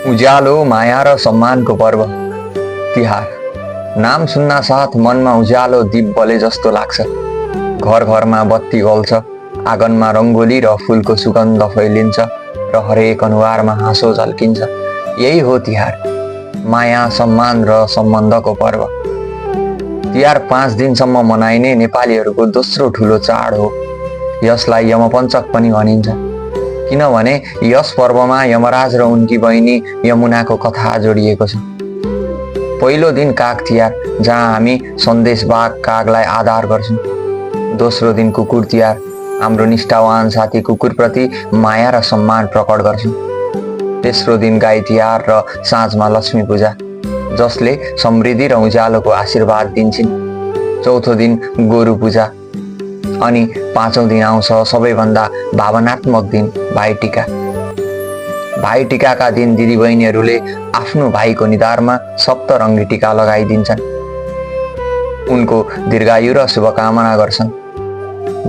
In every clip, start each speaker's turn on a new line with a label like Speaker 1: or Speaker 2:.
Speaker 1: उज्यालो माया र सम्मानको पर्व तिहार। नाम सुन्न साथ मनमा उज्यालो दीप बले जस्तो लाग्छ। घर घरमा बत्ती गल्छ, आँगनमा रङ्गोली र फुलको सुगन्ध फैलिन्छ र हरेक अनुहारमा हाँसो झल्किन्छ। यही हो तिहार, माया सम्मान र सम्बन्धको पर्व। तिहार 5 दिनसम्म मनाइने नेपालीहरूको दोस्रो ठुलो चाड हो। यसलाई यमपञ्चक पनि भनिन्छ, किनभने यस पर्वमा यमराज र उनकी बहिनी यमुनाको कथा जोडिएको छ। पहिलो दिन काग तिहार, जहाँ हामी सन्देशवाहक कागलाई आदर गर्छौँ। दोस्रो दिन कुकुर तिहार, हाम्रो निष्ठावान साथी कुकुरप्रति माया र सम्मान प्रकट गर्छौँ। तेस्रो दिन गाई तिहार र साँझमा लक्ष्मी पूजा, जसले समृद्धि र उज्यालोको आशीर्वाद दिन्छन्। चौथो दिन गोरु पूजा अनि पाँचौँ दिन आउँछ सबैभन्दा भावनात्मक दिन भाइटिका। भाइटिकाका दिन दिदीबहिनीहरूले आफ्नो भाइको निधारमा सप्तरङ्गी टिका लगाइदिन्छन्, उनको दीर्घायु र शुभकामना गर्छन्।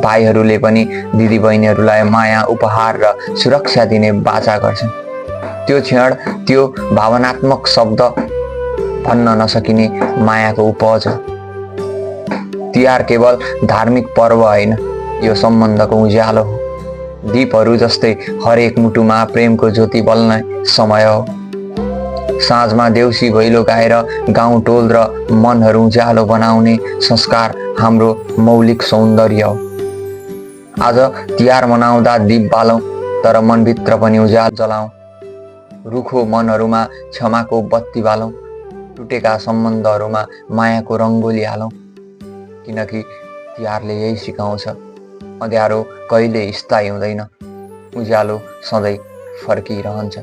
Speaker 1: भाइहरूले पनि दिदीबहिनीहरूलाई माया, उपहार र सुरक्षा दिने बाचा गर्छन्। त्यो क्षण, त्यो भावनात्मक शब्द भन्न नसकिने मायाको उपज हो। तिहार केवल धार्मिक पर्व होइन, यो सम्बन्धको उज्यालो हो। दीपहरू जस्तै हरेक मुटुमा प्रेमको ज्योति बल्ने समय हो। साँझमा देउसी भैलो गाएर गाउँटोल र मनहरू उज्यालो बनाउने संस्कार हाम्रो मौलिक सौन्दर्य हो। आज तिहार मनाउँदा दीप बालौँ, तर मनभित्र पनि उज्यालो जलाउँ। रुखो मनहरूमा क्षमाको बत्ती बालौँ, टुटेका सम्बन्धहरूमा मायाको रङ्गोली हालौँ। किनकि तिहारले यही सिकाउँछ, अँध्यारो कहिले स्थायी हुँदैन, उज्यालो सधैँ फर्किरहन्छ।